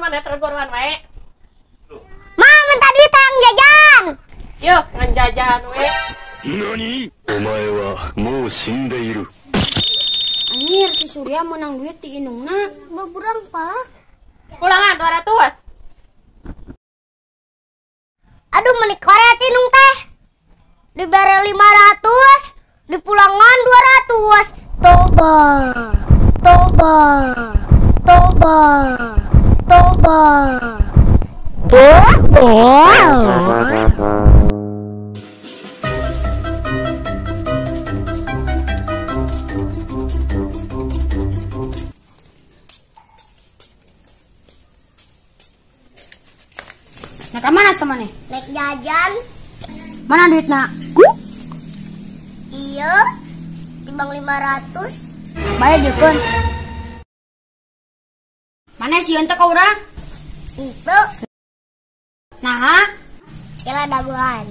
mana tergoruan wae. Ma, minta duit hayang jajan. Yuh, ngan jajan we. Nani? Omae wa mou shindeiru. Anjir, si Surya menang duit di indungna. Baburang pala. Pulangan 200. Aduh, meni koret indung teh. Dibere 500, dipulangan 200. Toba. Toba. Toba. Toba. Toba. Nah, kemana sama nih? Naik jajan. Mana duit nak? Iya, timbang 500. Bayar jeun. Mana sih untuk kau orang? Itu. Nah, kira daguan.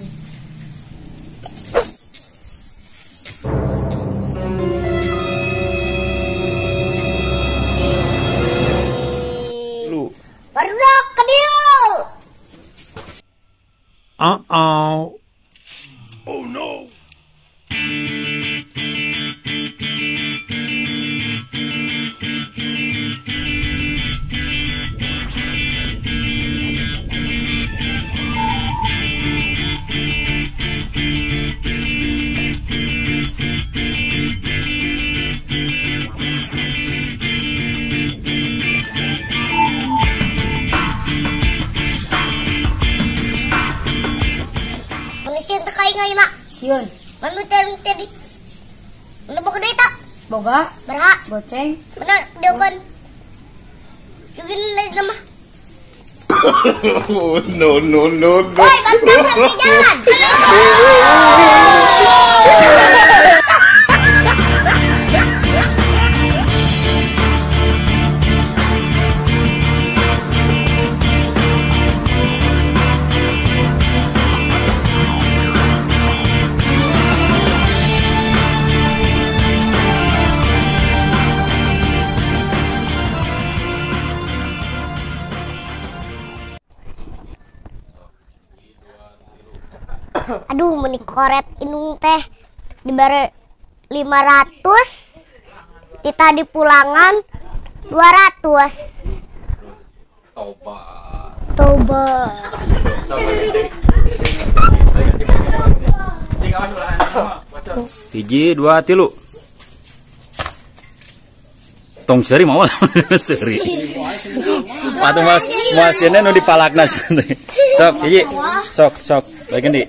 Lu. Barudak ke dieu. Uh-oh. Oh no. Sieun. Mana tadi? Mana boga duit tak? Boga. Berhak. Goceng. Benar, dia kan. Jugin dari nama. Oh, no no no no. Woi, bantu jalan. Aduh, meni koret indung teh dibere 500, tita di pulangan 200. Toba. Toba. Hiji, dua, tilu. Tong seri mau seri. Patuh mas masine nu dipalakna. Sok, hiji. Sok, sok. Baik di.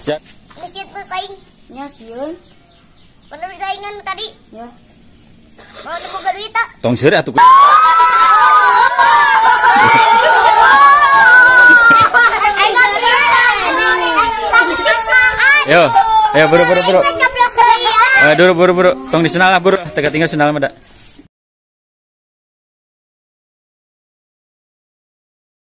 Siap. Mesin tuh kain. Ya, sieun. Bener saingan tadi. Ya. Mau boga duit tak? Tong seuri atuh. Yo, ayo buru buru buru. Buru buru buru. Tong di senal lah buru. Teka tinggal senal mah da.